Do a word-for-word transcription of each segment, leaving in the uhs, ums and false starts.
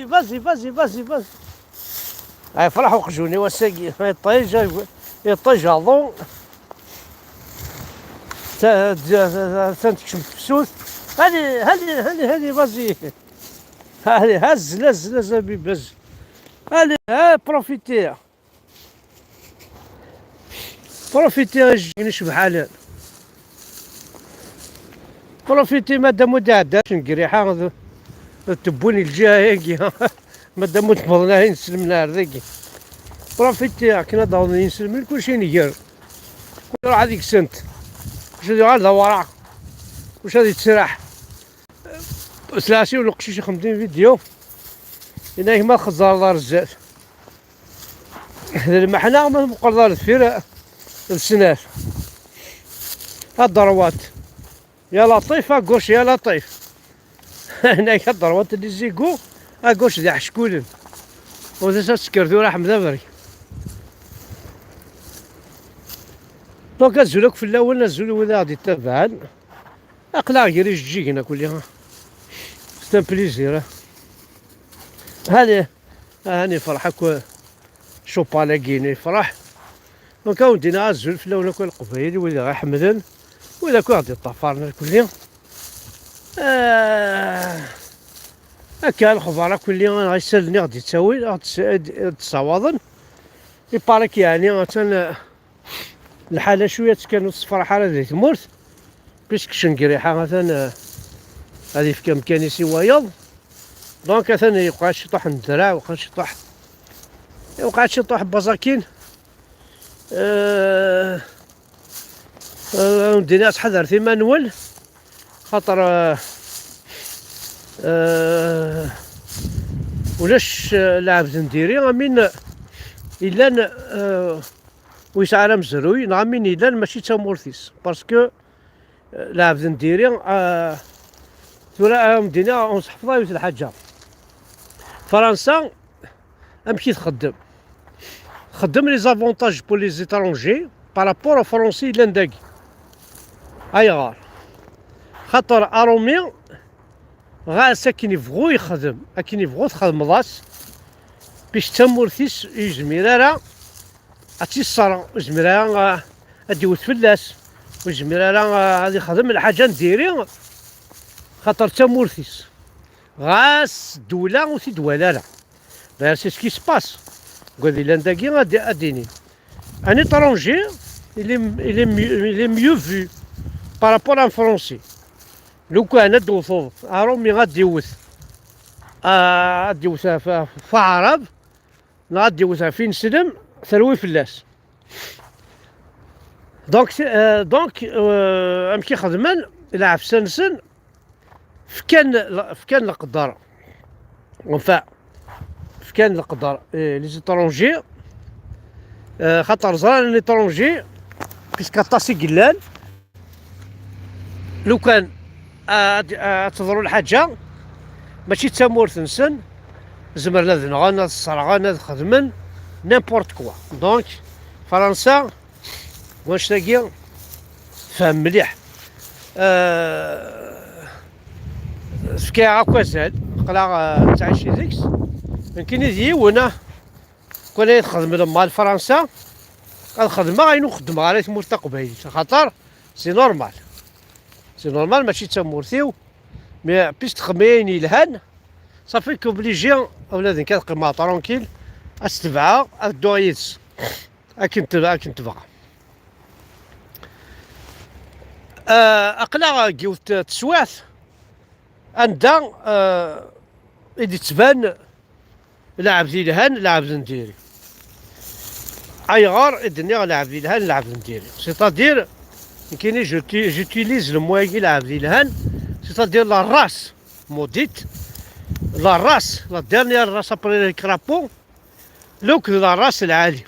Vas-y, vas-y, vas-y, vas-y. Ay, yefreḥ uqjun-iw ass-agi. Iṭij, iṭij aḍu. Ta-, ta-, ta-, Atan tekcem tefsut. Allez, allez, allez, allez, vas-y. Allez, azzel, azzel, azzel, a bibi, azzel. Allez, ha, profiter. Profiter, a jjin icebḥalen. Profiter, madame ur d-iɛedda acu n griḥa d, d tewwin lǧiha-agi. Madame ur d-wwḍen ara inselmen ar dagi. Profiter, akken ad d-awḍen yinselmen, kulci inger. Kul ruḥ ad iksent. Kulci ad yuɣal d awraɣ. Kulci ad yettraḥ. S lɛasi ur leqcic ixemdim vidéo. Yenna-ak ma txeẓẓreḍ ar zdat. D lmeḥna ma tmeqqreḍ ar deffir d snat. À droite. Ya Laṭif, à gauche, ya Laṭif. Yenna-ak à droite les égouts, à gauche d iḥeckulen. Ur d as-tekker tura Ḥmed Abri. Donc azul akk fell-awen, azul i wid i aɣ-d-ittabaɛen. Aql-aɣ gar ijeǧǧigen akk-nni. C'est un plaisir, hein. Allez, ah, nefreḥ akk, cupal-agi nefreḥ. Donc, ad wen-d-iniɣ azul fell-awen akk a Leqbayel, wid i ɣ-iḥemmlen, wid akk i ɣ-d-iṭṭafaren akk-nni. Ah, akka, lexbar akk-nni, isallen i ɣ-d-ittawin, i ɣ-d-, i d-, i d-ssawaḍen. Ipaṛik yeɛni, atan, ah, lḥala cwiya kan ur tessefraḥ ara di tmurt, puisque Cengriḥa atan, eh, ad yefk amkan-is i wayeḍ. Donc atan yewqeɛ ciṭuḥ n ddreɛ, yewqeɛ ciṭuḥ, yewqeɛ ciṭuḥ n baẓakin. Eh, eh, ad wen-d-iniɣ ttḥadaret iman-nwen, xaṭer, eh, eh, ulac, eh, lɛebd n diri, amin, eh, illan, eh, ur yesɛi ara amezruy, neɣ amin yellan mačči d tamurt-is. Parce que, euh, lɛebd n diri, euh, tura ad am-d-iniɣ, ur nseḥfeḍ ara yiwet lḥaǧa. Fransa, amek i txeddem? Txeddem les avantages pour les étrangers par rapport aux Français yellan dagi. Ayɣer? Xaṭer Arumi, ɣas akken yebɣu yexdem, akken yebɣu txedmeḍ-as, puisque d tamurt-is, ur yezmir ara ad tt-iṣṣer, ur yezmir ara, ah, ad d-iwet fell-as, ur yezmir ara, ah, ad ixdem lḥaǧa n diri, xaṭer d tamurt-is. Ɣas ddewla ur t-id-twala ara. D'ailleurs, c'est ce qui se passe. Deg wad illan dagi, ad, ad d-inin. Un étranger, il est, il est mieux, il est mieux vu par rapport à un Français. Lukan ad d-tewteḍ Arumi, ad d-iwet, ah, ad d-iwet ɣef, ɣef Aɛrab, neɣ ad d-iwet ɣef ineslem, terwi fell-as. Donc, c'est, euh, donc, euh, amek i xedmen, lɛefsa-nsen, fkan, fkan leqder. Enfin, fkan leqder, eh, les étrangers, euh, xaṭer ẓran un étranger, puisque aṭas i yellan, lukan ad, ad teḍru lḥaǧa, mačči d tamurt-nsen, zemren ad nɣen, ad sserɣen, ad xedmen, n'importe quoi. Donc, Fransa, wanect-agi, tefhem mliḥ. Euh, tefka-aɣ akk azal, aql-aɣ, euh, nettɛici deg-s. Nekkini d yiwen, ah, kul ay txedmem ma Fransa, ad xedmeɣ ayen ur xeddmeɣ ara i tmurt taqbaylit, axaṭer c'est normal. C'est normal, mačči d tamurt-iw, mais puisque txemmem ayen yelhan, ça fait qu'obligé, ula d nekk ad qqimeɣ tranquille, ad s-tebɛeɣ, ad dduɣ yid-s. Akken tebɣa, akken tebɣa. Ah, aql-aɣ deg yiwet n teswiɛt anda, ah, i d-ittban lɛebd yelhan, lɛebd n diri. Ayɣer i d-nniɣ lɛebd yelhan, lɛebd n diri? C'est-à-dire, nekkini, j'uti-, j'utilise le mot-agi, lɛebd yelhan, c'est-à-dire la race maudite, la race, la dernière race après les crapauds, donc la race lɛali.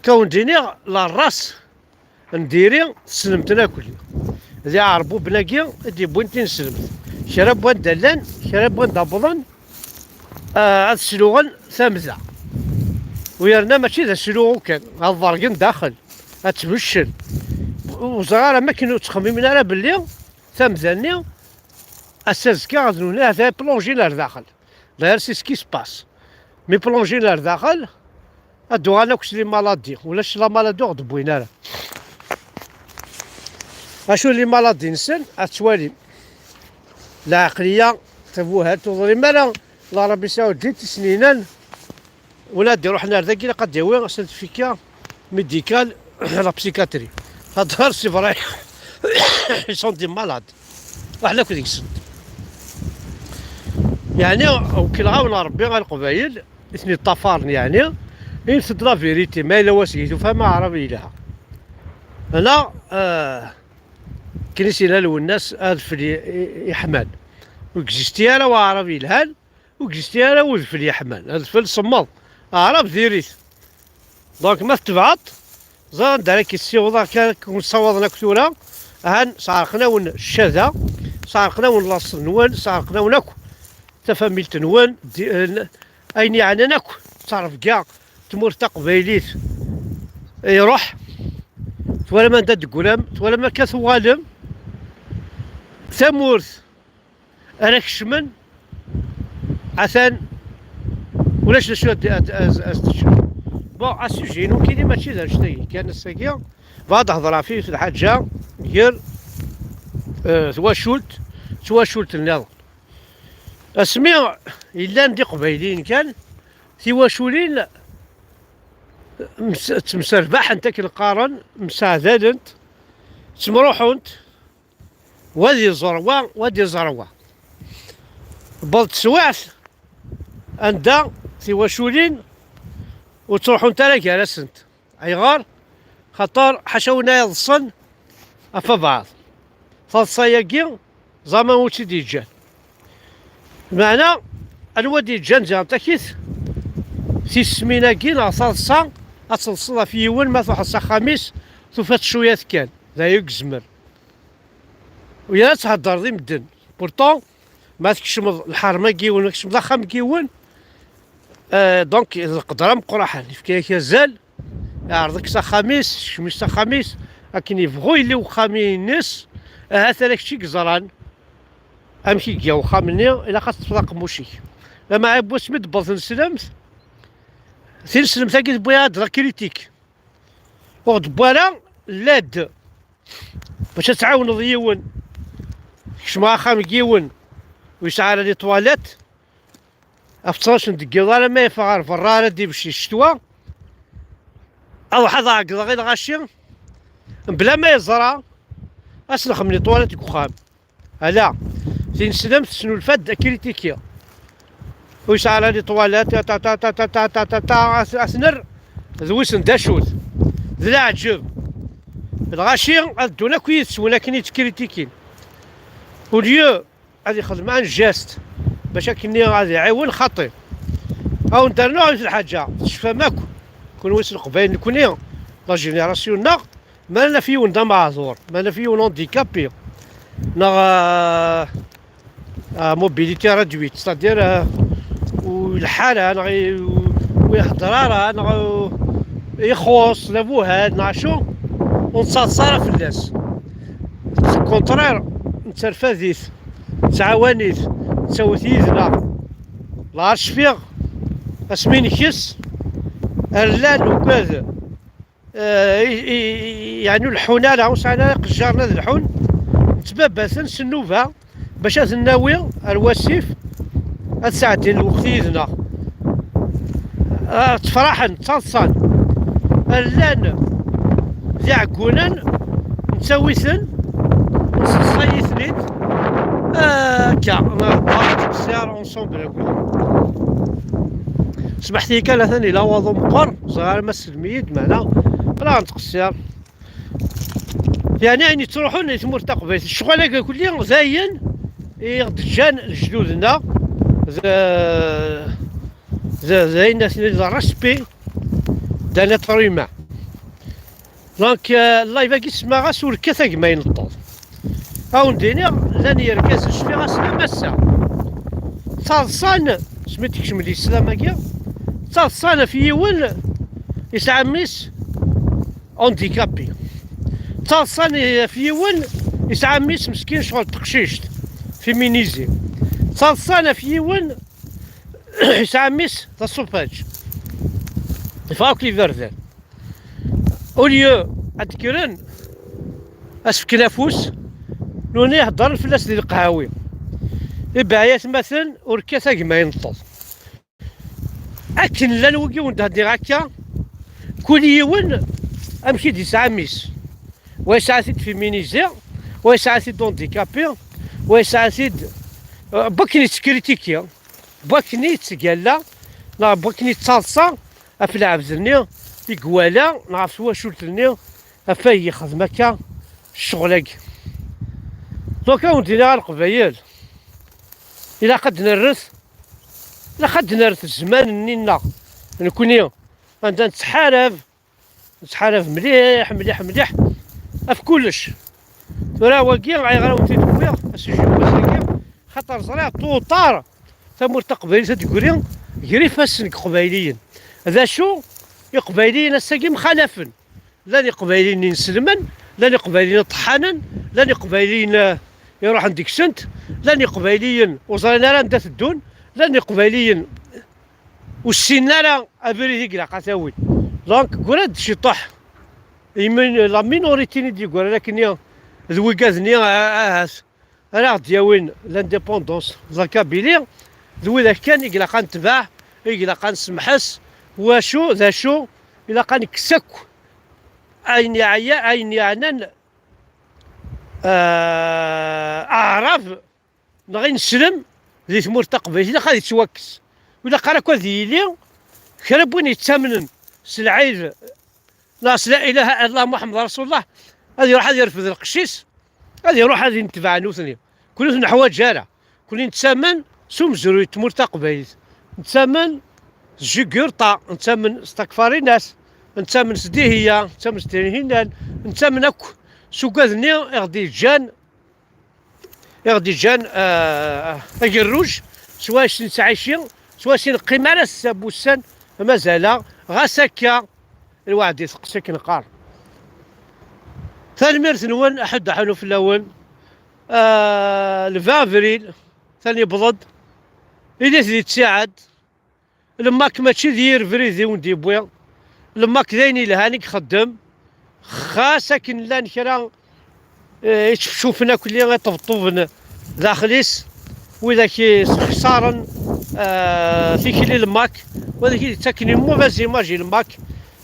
Kawen d-iniɣ la race n diri tessnem-ten akk. D iɛerbuben-agi i d-yewwin tineslemt. Kra n wanda llan, kra n wanda wwḍen, ah, ad sluɣen tamda. U yerna mačči d asluɣu kan, ad ḍergen daxel, ad tbeccel. Ur ẓriɣ ara makken ur ttxemmimen ara belli tamda-nni ass azekka ad nuni ad plonjin ar daxel. D'ailleurs, c'est ce qui se passe. Mi plonjin ar daxel, ad d-uɣalen akk s les maladies. Ulac la maladie ur ɣ-d-wwin ara. Acu les maladies-nsen? Ad twalim. Lɛeqliya tabuhalt, ur teḍrim ara. L'Arabie Saoudite, isninen, wala ad iruḥen ar dagi, ilaq ad d-yawi certificat médical à la psychiatrie. Hḍer, c'est vrai. Ils sont des malades. Aḥna akk deg-sent. Yeɛni, wekleɣ-awen Ṛebbi a Leqbayel, i ten-iṭṭafaren, yeɛni, init-d la vérité, ma yella wasgi tufa ma Aɛrab yelha. Ana, eh, akken i s-yenna Lwennas, adfel i-, i-, iḥman. Ur existi ara Waɛrab yelhan, ur existi ara udfel yeḥman. Adfel semmeḍ. Aɛrab diri-t. Donc, ma tetbeɛeḍ, ẓer anda ara k-yessiweḍ, akka ara ken-ssawaḍen akk tura. Han, sɛerqen-awen ccada, sɛerqen-awen laṣel-nwen, sɛerqen-awen akk tafamilt-nwen, di-, n-, ayen yeɛnan akk ttrebga tmurt taqbaylit iruḥ. Twalam anda d-tegguram, twalam akka tuɣalem. Tamurt ara kecmen, atan ulac d acu ad, ad, ad, ad teččem. Bon, asujet-inu kini mačči d anect-agi kan ass-agi. Bɣiɣ ad d-hedreɣ ɣef yiwet lḥaǧa gar, eh, twacult d twacult nniḍen. Asmi yellan d iqbayliyen kan, tiwaculin ms-, ttemserbaḥent akken qqaren, mseɛdalent, ttemruḥunt, wa ad iẓer wa, wa ad iẓer wa. Tewweḍ teswiɛt anda tiwaculin ur ttruḥunt ara gar-asent. Ayɣer? Xaṭer ḥaca win ay iḍsen ɣef wabɛaḍ. Taḍsa-agi, ẓaman ur tt-id-yeǧǧan. Meɛna, anwa d-yeǧǧan ziɣ takit tismin-agi neɣ taḍsa ad teḍseḍ ɣef yiwen, ma truḥeḍ s axxam-is, tufa-t cwiya tekkan, d aya i yezmer. U yal ad theddreḍ i medden. Pourtant, ma tkecmeḍ lḥerma n yiwen, tkecmeḍ axxam n yiwen, euh, donc, d lqedra meqqraḥen, yefka-yak azal, iɛreḍ-ik s axxam-is, kecm-it s axxam-is, akken yebɣu yelli wexxam-ines, ahat ala kečč i yeẓran amek i iga wexxam-nni, ilaq ad teṭṭfeḍ aqemmuc-ik. Lameɛna n wasmi d-tewweḍ tneslemt, tineslemt-agi tewwi-aɣ-d la critique. Ur ɣ-d-tewwi ara l'aide. Bac ad tɛawneḍ yiwen, kecmeɣ axxam n yiwen ur yesɛi ara les toilettes, ɣef ttnac n deg yiḍ alamma yeffeɣ ɣer berra ara d-ibecc ccetwa, ad ruḥeɣ ad ɛeggḍeɣ i lɣaci, mebla ma yeẓra, ad s-nexdem les toilettes deg uxxam. Ala, tineslemt tesnulfa-d akritiki. Ur yesɛi ara les toilettes, ta, ta, ta, ta, ta, ta, ta, ta, as-, asner d wissen d acu-t. D leɛǧeb. Lɣaci ad ddun akk yid-sen akken i ttkritikun. Au lieu ad ixdem un geste bac akken ad iɛiwen, xaṭi. Awen-d-rnuɣ yiwet lḥaǧa, tecfam akk, kunwi s Leqbayel nekni, la génération-nneɣ, ma naf yiwen d ameɛdur, ma naf yiwen handicapé, neɣ, euh, euh, mobilité réduite, c'est-à-dire, euh, ur ileḥḥu ara, neɣ i-, ur ihedder ara, neɣ, euh, ixuṣ d abuhal, neɣ acu, ur nettaḍsa ara fell-as. Au contraire, netterfad-it, nettɛawan-it, nettawi-t yid-neɣ. Lɛar cfiɣ asmi nkes, rlan ugad, eh, i, i, i, yeɛni ur leḥḥun ara, ur sɛin ara iqejjaren ad lḥun, ttbabaten s nnuba bac ad ten-nawi ar wasif ad sɛeddin lweqt yid-neɣ. Ah, ttefraḥen, ttaḍsan. Rlan d iɛeggunen, nettawi-ten, nesseḍsay-iten-id. Ah, akka, nettqeṣṣir ensemble akkit. Smeḥt-iyi kan, atan yella waḍu meqqer, ẓriɣ ara ma tsellem-iyi-d, meɛna aql-aɣ nettqeṣṣir. Yeɛni ayen yettruḥun i tmurt taqbaylit, ccɣel-agi kulli d ayen i ɣ-d-ǧǧan lejdud-nneɣ, d, d, d ayen aten-, d respect d'un être humain. Donc, euh, live-agi semmaɣ-as ur kkat a gma ineṭṭeḍ. A wen-d-iniɣ, llan yergazen cfiɣ-asen am ass-a. Ttaḍsan, asmi d-tekcem lislam-agi, ttaḍsan ɣef yiwen yesɛa mmi-s handicapé. Ttaḍsan ɣef yiwen yesɛa mmi-s meskin, ccɣel teqcict, féminisé. Ttaḍsan ɣef yiwen Yesɛa mmi-s d aṣuffaj. Yeffeɣ akk iberdan. Au lieu ad d-kkren, ad s-fken afus, nuni heddren fell-as di leqhawi. Ibeɛ-, ay atmaten, ur kkat a gma ineṭṭeḍ. Akken llan wigi wen-d-hdiɣ akka, kul yiwen amek i d-yesɛa mmi-s. Wa yesɛa-t-id féminisé, wa yesɛa-t-id handicapé, wa yesɛa-t-id, eh, n wakken yettkritikiya, n wakken yettgalla, neɣ n wakken yettaḍsa ɣef lɛebd-nni i iwala, neɣ ɣef twacult-nni ɣef ay yexdem akka ccɣel-agi. Donc, ad wen-d-iniɣ a Leqbayel, ilaq ad d-nerret, ilaq ad d-nerret zzman-nni-nneɣ, nekni, anda nettḥarab, nettḥarab mliḥ, mliḥ, mliḥ, ɣef kullec. Tura wagi, ayɣer ad wen-t-id-wwiɣ, asujji n wass-agi, xaṭer ẓriɣ tuṭar tamurt taqbaylit ad d-tegri gar ifassen n Iqbayliyen. D acu? Iqbayliyen ass-agi mxalafen. Llan Iqbayliyen inselmen, llan Iqbayliyen ṭeḥḥanen, llan Iqbayliyen, eh, iruḥen deg-sent, llan Iqbayliyen ur ẓrin ara anda teddun, llan Iqbayliyen ur ssinen ara abrid i ilaq ad t-awin. Donc, ggran-d ciṭuḥ. Imin-, la minorité-nni d-yeggran akkenni d wigad-nni, a-, ahat ara ɣ-d-yawin l'indépendance de la Kabylie, d widak kan i ilaq ad netbeɛ, i ilaq ad nsemḥes, wacu, d acu, ilaq ad nekkes akk ayen yeɛya-, ayen yeɛnan, ah, aɛrab neɣ ineslem di tmurt taqbaylit, ilaq ad yettwakkes. Ur ilaq ara akk ad yili kra n win yettamnen s lɛid neɣ s la ilaha illallah Muḥemmed Rasulullah, ad iruḥ ad yerfed lqecc-is, ad iruḥ ad inetbeɛ nutni. Kul ur t-neḥwaǧ ara. Kul nettamen s umezruy n tmurt taqbaylit. Nettamen s Jugurṭa, nettamen s Takfarinas, nettamen s Dihiya, nettamen s Tinhinan, nettamen akk s ugad-nni i ɣ-d-yeǧǧan, i ɣ-d-yeǧǧan, ah, agerruj, s wacu nettɛici, s wacu neqqim ar ass-a n wussan, mazal-aɣ, ɣas akka, lweɛd iteqqes akken qqar. Tanemmirt-nwen, aḥuddu aḥunnu fell-awen. Ah, le vingt avril, tani yewweḍ-d, ilit di ttiɛad. Lmak mačči d yir brid i wen-d-yewwi. Lmak d ayen yelhan i ixeddem. Xas akken llan kra, eh, ittfeccufen akk lli iṭebṭuben daxel-is, widak i sxeṣaren, eh, tikli lmak, widak i d-ittaken une mauvaise image i lmak,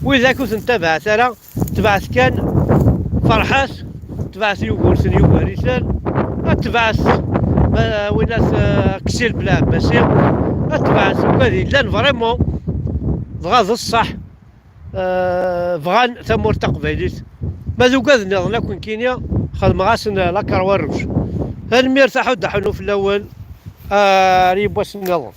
widak ur ten-tabaɛet ara. Tebɛet kan, ferḥet, tebɛet Yugurten, Yugar-iten, ad tebɛet, ma, winat, eh, Ksil Bla Ɛebbasi, ad tebɛet ugad yellan vraiment, dɣa d ṣṣeḥ, eh, bɣan tamurt taqbaylit. Ma d ugad nniḍen akk nekkini, xedmeɣ-asen la croix rouge. Tanemmirt, aḥuddu aḥunnu fell-awen, ar yiwwas nniḍen.